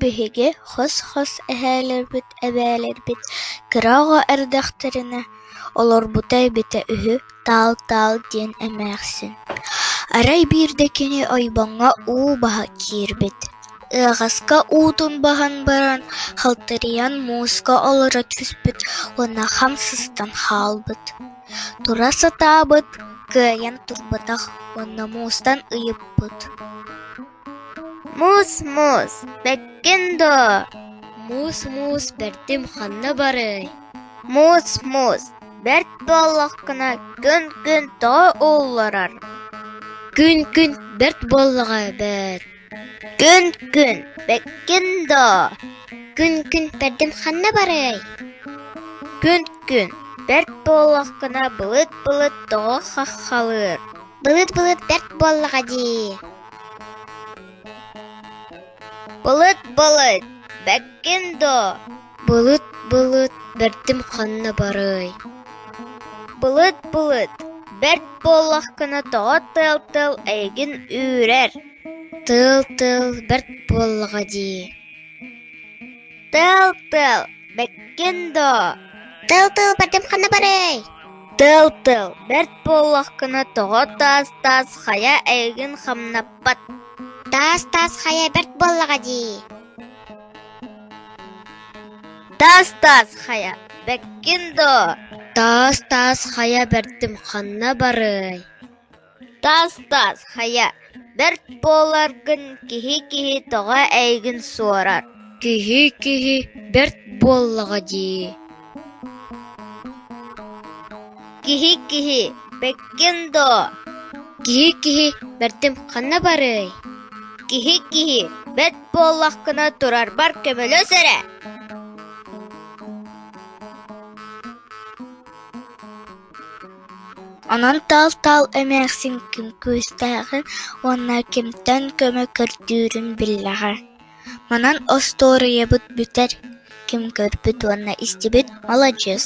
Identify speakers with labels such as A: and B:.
A: биһиги хос-хос эһээлэрбит, эбээлэрбит кыра оҕо эрдэхтэринэ олорбута эбитэ үһү Таал-Таал диэн эмээхсин. Арай биирдэ кини ойбоҥҥо уу баһа киирбит. Ыаҕаска уутун баһан баран халтарыйан мууска олоро түспүт уонна хам сыстан хаалбыт. Тура сатаабыт, кыайан турбатах уонна муустан ыйыппыт:
B: «Муус-муус, бэккин дуо?»
C: «Муус-муус бэрдим ханна барыай?»
B: «Муус-муус, бэрт буоллаххына күн-күн тоҕо уулларар?»
C: «Күн-күн бэрт буоллаҕа эбээт»
B: «Күн-күн, бэккин дуо?»
C: «Күн-күн бэрдим ханна барыай?»
B: «Күн-күн, бэрт буоллаххына былыт-былыт тоҕо хаххалыыр?»
C: «Былыт-былыт бэрт буоллаҕа дии»
B: «Былыт-былыт, бэккин дуо?»
C: «Былыт-былыт бэрдим ханна барыай?»
B: «Былыт-былыт, бэрт буоллаххына тоҕо тыал-тыал эйигин үүрэр?»
C: «Тыал-тыал бэрт буоллаҕа дии»
B: «Тыал-тыал, бэккин дуо?»
C: «Тыал-тыал бэрдим ханна барыай?»
B: «Тыал-тыал, бэрт буоллаххына тоҕо таас-таас хайа эйигин хамнаппат?»
C: «Таас-таас хайа бэрт буоллаҕа дии»
B: «Таас-таас хайа, бэккин дуо?»
C: «Таас-таас хайа бэрдим ханна барыай?»
B: «Таас-таас хайа, бэрт буоларгын киһи-киһи тоҕо эйигин суорар?»
C: «Киһи-киһи бэрт буоллаҕа дии»
B: «Киһи-киһи, бэккин дуо?»
C: «Киһи-киһи бэрдим ханна барыай?»
B: «Киһи-киһи, бэрт буоллаххына турарбар көмөлөс эрэ»
A: Онон Таал-Таал эмээхсин ким күүстээҕин уонна кимтэн көмө көрдүүрүн биллэҕэ. Манан остуоруйабыт бүтэр, ким көрбүт уонна истибит маладьыас.